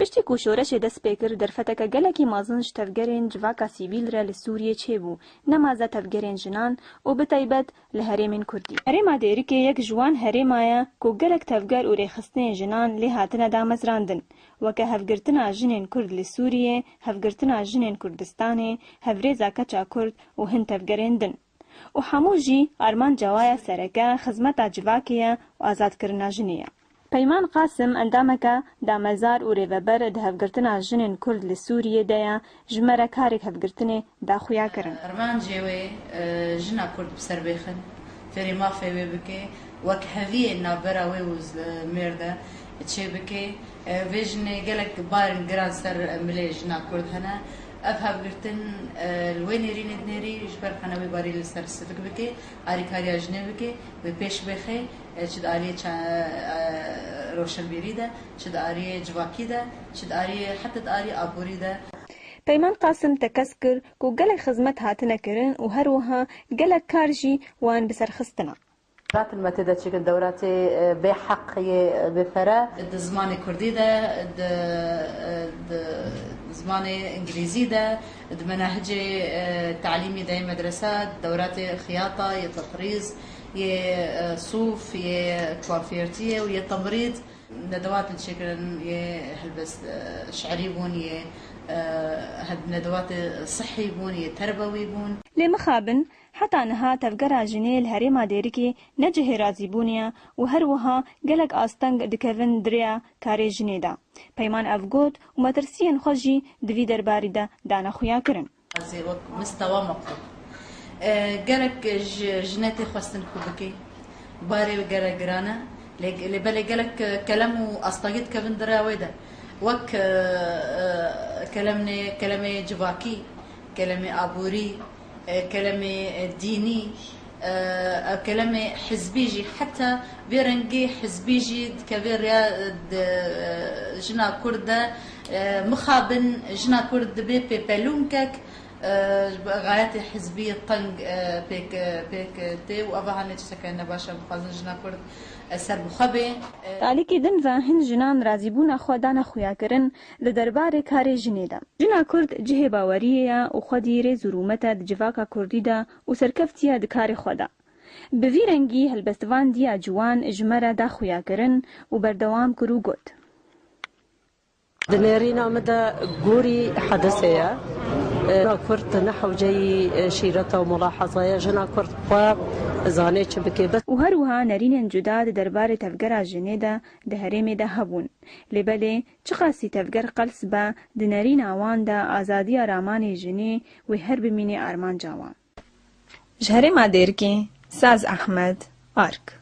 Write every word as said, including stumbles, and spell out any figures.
Piştî ku şoreşê dest pê kir, derfeteke gelekî mezin ji tevgerên civaka sivîl re li Sûriyê çêbû, nemaze tevgerên jinan û bi taybet li herêmên Kurdî. Herêma Dêrikê yek ji wan herêma ye ku gelek tevger û rêxistinên jinan lê hatine damezrandin, weke Hevgirtina Jinên Kurd li Sûriyê, Hevgirtina Jinên Kurdistanê, Hevrêza Keça Kurd û hin tevgerên din. Û hemû jî armanca wa ya sereke xizmeta civakê ye û azadkirina jinê ye. Peyman Qasim, endameke damezar û rêveber di Hevgirtina Jinên Kurd li Sûriyê de ye, ji me re karek hevgirtinê da xuya kirin. Armancê wê, e, jina Kurd bi ser bêxin, fêrî mafê wê bike, wek heviyê navbera wê û z-, mêr de çê bike. E, vê jinê gelek barên giran ser milê jina Kurd hene. Ev hevgirtin, e, li wê nêrînê dinêrî ji ber xwe ne wê barî li ser sivik bike, arîkariya jinê bike, wê pêş bêxe, e, çi di aliyê ça-, e, roşenbîrî de, çi di aliyê civakî de, çi di aliyê, heta di aliyê aborî de. Peyman Qasim tekez kir ku gelek xizmet hatine kirin û her wiha gelek kar jî wan bi ser xistina. Zaten me tê de çêkin dewratê, e, bê heq yê, e, bê pere. Di zimanê kurdî de, di, e, di zimanê îngilîzî de, di menahicê, e, talîmî de yê medrese, dewratê xiyata, yê tetrîz, yê, e, sûf, yê kuafiyertiyê û yê temrîd. Nedewatên çêkirin yê helbest, e, şerî bûn, yê, e, hed-, nedewatê sihî bûn, yê terbewî bûn. Lê mixabin, heta niha tevgera jinê li herêma Dêrikê ne cihê razîbûnê ye û her wiha gelek asteng dikevin di rêya karê jinê de. Peyman ev got û metirsiyên xwe jî di vî derbarî de dane xuya kirin. Ez ê wek mistewa me qut. E, gerek ji, ji netê xwestin ku bikê. Barê wê gerek giran e. Lê, lê belê gelek, e, kelem û astengî dikevin di rêya wê de. Wek, e, e, kelemnê, kelemê civakî, kelemê aborî, e, kelemê, e, dînî, e, ev kelemê hizbî jî, heta vê rengê hizbî jî dikeve rêya, e, di, e, jina Kurd de, e, mixabin jina Kurd dibê pêpelûnkek, e, ji gayetê hizbî teng, e, pêk, e, pêk tê û eva hanê tişteke nebaş e, bixwazin jina Kurd, e, ser bi xwe bê. E, Di alîkî din ve hin jinan razîbûna xwe dane xuyakirin li derbarê karê jinê de. Jina Kurd cihê baweriyê ye û xwedî rêz û rûmet e di civaka Kurdî de û serkevtî ye di karê xwe de. Bi vî rengî helbestvandiya ciwan ji me re da xuyakirin û berdewam kir û got. Di nêrîna min de gorî hedisê ye. Jina Kurd ne hewceyî şîreta û mulaheza ye. Jina Kurd xwe zanê çi bike. Bes. Û her wiha nerînên cuda di derbarê tevgera jinê de di herêmê de hebûn. Lê belê çiqasî tevger qels be, di nerîna wan de azadiya ramanê jinê wê her bimîne armanca wan. Ji herêma Dêrikê, Saz Ehmed, Ark.